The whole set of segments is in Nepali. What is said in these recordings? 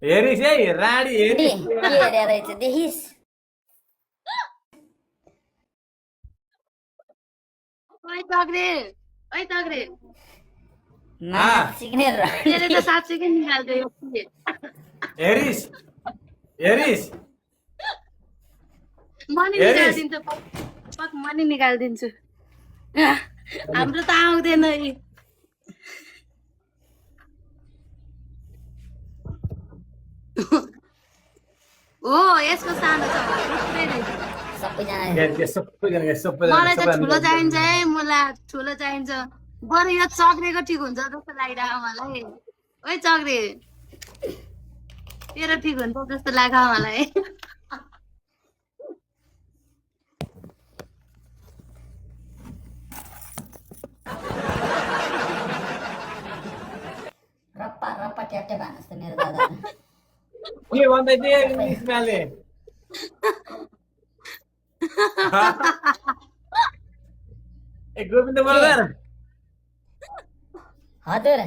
हेरिस है राडी के हेरिस हेरेर रहेछ देखिस् ओइ तग्रे ओइ तग्रे नाच्ने तेरे त रन्डी साँच्चीकै निकाल्दै हो हेरिस हेरिस म नि हेरिस निकालिदिन्छु पक म नि निकालिदिन्छु हाम्रो त आउँदैन यी हो यसको सानो छ थुप्रै रहेछ सबैजना मलाई त सबैजना ठुलो चाहिन्छ है निकाल्नु। मलाई ठुलो चाहिन्छ बरु यो चक्रेको ठिक हुन्छ जस्तो लागिरहेको मलाई ओइ चक्रे तेरो ठिक हुन्छ जस्तो लाग्यो मलाई रप्पा रप्पा ट्याप्टे भानुहोस् त मेरो दादाहरू के भन्दै थिए सबै निस्माले ए गोविन्द के बर्गर हजुर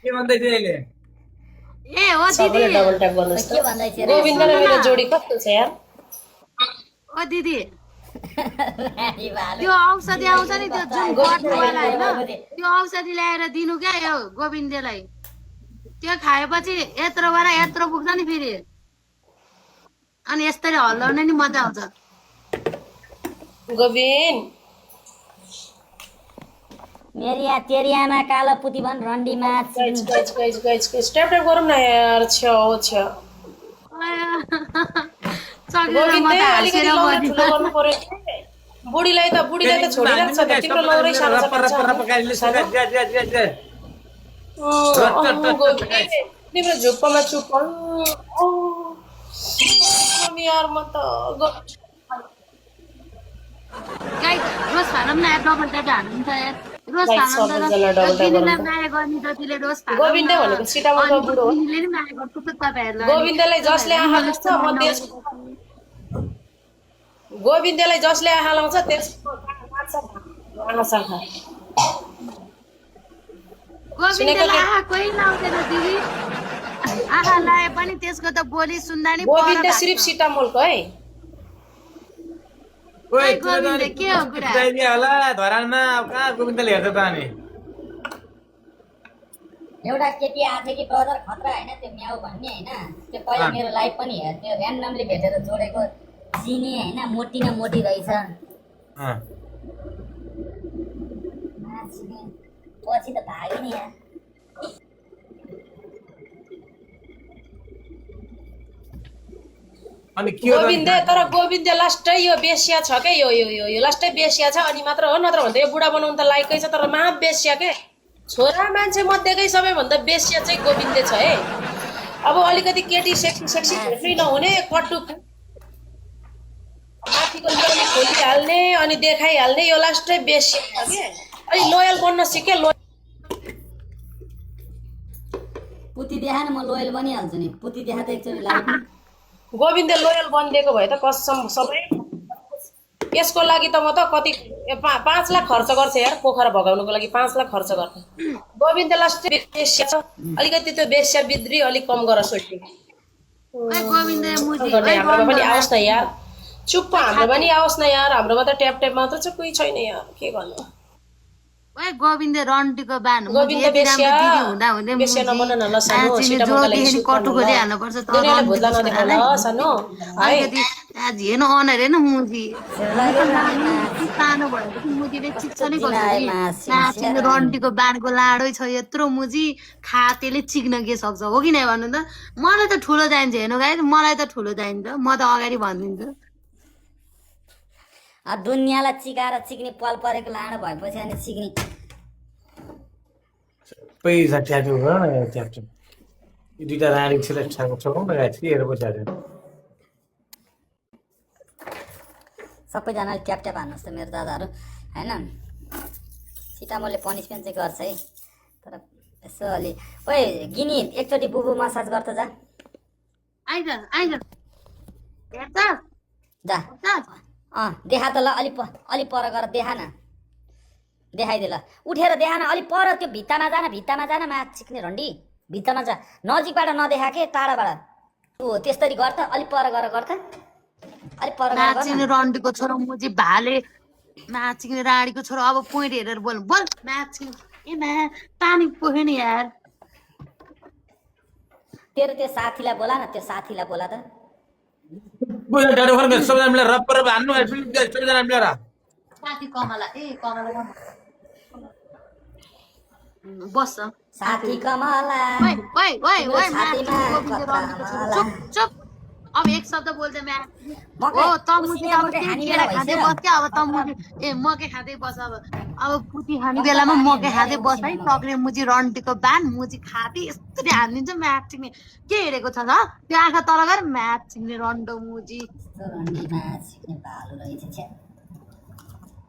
के भन्दै थिए अहिले ए हो दिदी सबैले डबल ट्याप खै गर्नुहोस् के त भन्दै थियो गोविन्द र सुन्नु न मेरो जोडी कस्तो छ यार ओ दिदी रानी भालु त्यो औषधि आउँछ नि त्यो जुन बट्नुवाला होइन त्यो औषधि ल्याएर दिनु क्या यो गोविन्दलाई त्यो खाएपछि यत्रोबाट यत्रो पुग्छ नि फेरि अनि यसरी हल्लाउन नि मजा आउँछ गोविन्द मेरिया तेरियामा कालो पुती भन् रन्डीमा guys guys guys guys guys tap tap गरौँ न यार छ्या हो छ्या चक्रेर म गोविन्दले त अलिकति हाँसेर लौरो ठुलो बनिन्छ गर्नु पर्यो बुढीलाई त छोडिरहेको छ त तिम्रो लौरै सानो रप्पा रप्पा रप्पा गाडीले सानो गोविन्द तिम्रो झुप्पोमा चुप यार म त गाई रोज खानु न डबल ट्याप हाल्नु त रोज गाइस, खानु सबैजना double tap दिदीलाई गर्नु। माया गर्ने जतिले रोज खानु गोविन्दे भनेको सीतामढीको बुढो हो। दिदीले नि माया गर्छ त तपाईँहरूलाई गोविन्दलाई जसले आँखा लाग्छ म त्यस गोविन्दलाई जसले आँखा लाउँछ त्यसको आँखा साखा गोविन्दलाई आँखा कोही लाउँदैन दिदी आँखा लाए पनि त्यसको त बोली सुन्दा नि गोविन्द सिर्फ सीतामढीको है ओइ ओइ, गोविन्द, के हो कुरा? चाहिदियो होला धरानमा अब कहाँ गोविन्दले हेर्छ त अनि एउटा केटी आएको थियो कि ब्रदर खतरा होइन त्यो म्याउ भन्ने होइन त्यो पहिला मेरो लाइफ पनि हेर्थ्यो ऱ्यान्डमली भेटेर जोडेको चिनी होइन मोटी न मोटी रहेछ अँ। नाच्ने। पछि त भाग्यो नि यार अनि के हो त गोविन्द तर गोविन्द लास्टै यो बेस्या छ के यो लास्टै बेस्या छ अनि मात्र हो नत्र भन्दा यो बुढा बनाउनु त लायकै छ तर महा बेस्या के छोरा मान्छे मध्येकै सबैभन्दा बेस्या चाहिँ गोविन्द छ है अब अलिकति केटी सेक्सी सेक्सी भेट्नै नहुने कट्टु माथिको ल्याउने खोलिहाल्ने अनि देखाइहाल्ने यो लास्टै बेस्या छ के अनि लोयल बन्न सिके पुती देखा न म लोयल बनिहाल्छु नि पुती देखा त एकचोटि लाइफ गोविन्द लोयल बनिदिएको भए त कसम सबै यसको लागि त म त कति 5 लाख खर्च गर्छ यार पोखरा भगाउनुको लागि 5 लाख खर्च गर्छ गोविन्द लास्ट बेस्या छ अलिकति त्यो बेस्या बिद्री अलिक कम गर सोच्नु गोविन्द मुजी हाम्रोमा पनि आओस् न यार चुप्प हाम्रो पनि आओस् न यार हाम्रोमा त ट्याप ट्याप मात्र छ कोही छैन यार के गर्नु ओए गोविन्द रन्टीको बान गोविन्द बेस्या हुँदा हुँदै बेस्या नबन न ल सानो जोदेखि कटु खोजिहाल्नु पर्छ दुनियाँलाई भुत्ला नदेखाउन ल सानो है अलिकति हेर्नु अनर हेर्नु मुजी सानो भएपछि मुजीले चिच्छ नि नाचिने रन्टीको बाँडको लाडै छ यत्रो मुजी खातेले चिक्न के सक्छ हो कि नै भन्नु त मलाई त ठुलो चाहिन्छ हेर्नु गाई मलाई त ठुलो चाहिन्छ म त अगाडि भनिदिन्छु दुनियाँलाई चिकाएर चिक्ने पल परेको लाडो भएपछि अनि चिक्ने पैसा ट्याटु गर न ट्याटु यो दुइटा राडी सिलेक्ट छकाउँ न गाइस के हेरेर बसिहाल्यो सबैजनाले ट्याप ट्याप हान्नुहोस् त मेरो दादाहरू होइन सीतामले पनिसमेन्ट चाहिँ गर्छ है तर यसो अलि ओए गिनी एकचोटि बुबु मसाज गर्छ जा आइज हेर्छ जा देखा त ल अलि पर गर देखा न देखाइदे ल उठेर देखा न अलि पर त्यो भित्तामा जान मा चिक्ने रन्डी भित्रमा जा नजिकबाट नदेखा के टाढाबाट ऊ त्यसरी गर त अलिक पर गर त अलिक पर गर म्याचिङ रन्डीको छोरो मुजी भाले म्याचिङ राणीको छोरो अब पोइन्ट हेरेर बोल बोल म्याचिङ ए म्या पानी पोख्यो नि यार तेरो त्यो साथीलाई बोला न त्यो साथीलाई बोला त बुझ्यो डाडो खर्क सबैजना मिलेर रप्पर हान्नु सबैजना मिलेर साथी कमला ए कमला बस साथी कमला ओइ ओइ ओइ ओइ छातीमा चुप चुप अब एक शब्द बोल्दै म्या मकै, ओ त मुजी अब मकै हानी केरा बेला खाँदै भइसक्यो। बस क्या अब त मुजी ए मकै खाँदै बस अब पुती खाने बेलामा मकै खाँदै बस है टक्रे मुजी रन्टीको बान मुजी खाँदै यस्तरी हानिदिन्छ म्याचिङले के हेरेको छ त त्यो आँखा तल गएर म्याचिङले रन्डो मुजी रन्डीमा सिक्ने भालु रहेछ छ्या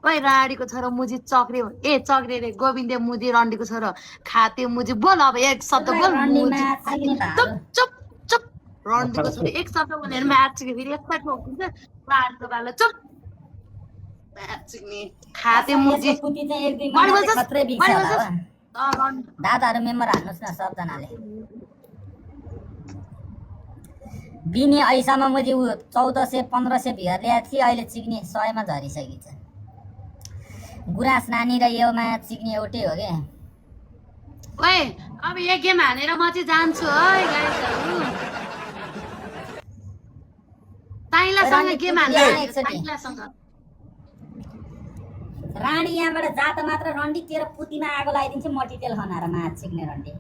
ओइ राडीको छोरो मुजी चक्रे ए चक्रे रे गोविन्दे मुजी रन्डीको छोरो खाते मुजी बोल अब एक शब्द बोल रन्डीमा मुजी सिक्ने चुप भालु चुप चुप रन्डीको छोरो एक शब्द बोलेर म्याचिङ फेरि एकपल्ट ठोकिन्छ राडीको बालो चुप म्याचिङ खाते मुजी यसको पुती चाहिँ एक दुई बढी महिना बोल्छस्, चाहिँ खत्रै बिग्छ बढी होला बोल्छस्। हो। दादाहरू मेम्बर हाल्नुहोस् न सबजनाले बिनी अहिलेसम्म मैले ऊ 1400-1500 भियर ल्याएको थिएँ अहिले चिक्ने 100 मा झरिसकेको छ गुराँस नानी र योमा चिक्ने एउटै हो क्या ओइ अब एक गेम हानेर म चाहिँ जान्छु है गाइजहरु ताइलासँग गेम हान्ने ताइलासँग रानी यहाँबाट जात मात्र रन्डी तेरो पुतीमा आगो लगाइदिन्छ मटितेल खनाएर माछ चिक्ने रन्डी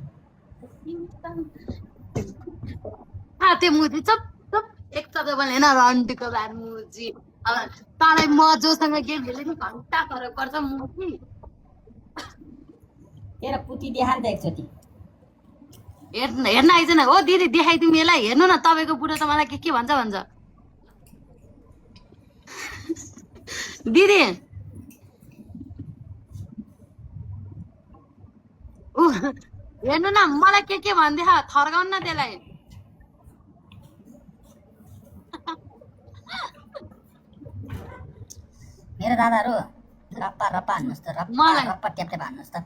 त्यो मुजी चुप चुप एक शब्द बोलेन रन्डीको बार मुजी अब तँलाई म जोसँग गेम खेल्ने नि घन्टा फरक पर्छ मुजी तेरो पुती देखान त एकचोटि हेर्न आइज न हो दिदी देखाइदिउँ यसलाई हेर्नु न तपाईँको बुढो त मलाई के भन्छ भन्छ दिदी ऊ हेर्नु न मलाई के भन्दैछ थर्काउनु न त्यसलाई मेरो दादाहरू रप्पा रप्पा हान्नुहोस् त रप्पा मलाई- रप्पा ट्याप ट्याप हान्नुहोस् त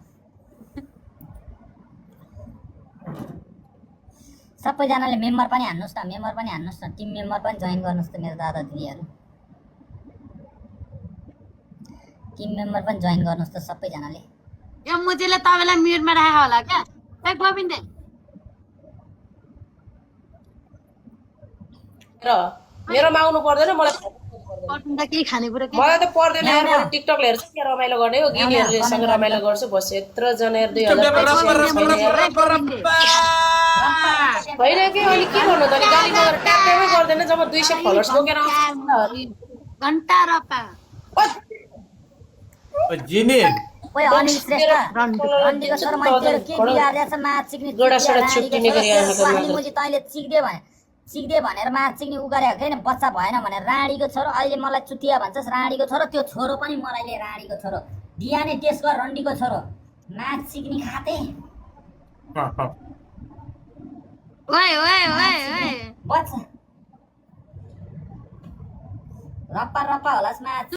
सबैजनाले मेम्बर पनि हान्नुहोस् न मेम्बर पनि हान्नुहोस् न टिम मेम्बर पनि जोइन गर्नुहोस् त मेरो दादा दिदीहरू टिम मेम्बर पनि जोइन गर्नुहोस् त सबैजनाले यो मुजीले तपाईँलाई म्युटमा राखेको होला क्या ए गोविन्दे र मेरोमा आउनु पर्दैन मलाई पर्दैन त केही खानेकुरा के मलाई त पर्दैन यार मैले टिकटक हेर्छु के रमाइलो गर्ने हो गिनीहरूसँग रमाइलो गर्छु बस यत्रो जना 2000 होइन कि अनि के गर्नु त अनि गाली नगर ट्यापै गर्दैन जब 200 फलोअर्स बोकेर आउँछ घन्टा रपा जिनी ओइ अनिल श्रेष्ठ रन्डीको छोरो मैले तेरो के बिगार्दैछ माछ चिक्ने गोडासोडा छुट्टिने गरी आएको अनि मुजी तैँले चिक्दे भनेर माछ चिक्ने उ गरेको छैन बच्चा भएन भनेर राणीको छोरो अहिले मलाई चुतिया भन्छस् राणीको छोरो त्यो छोरो पनि मलाई ले राणीको छोरो डिएनए टेस्ट गर रन्डीको छोरो माछ चिक्ने खाते ओइ ओइ ओइ ओइ बच्चा रप्पा रप्पा होलास् माछ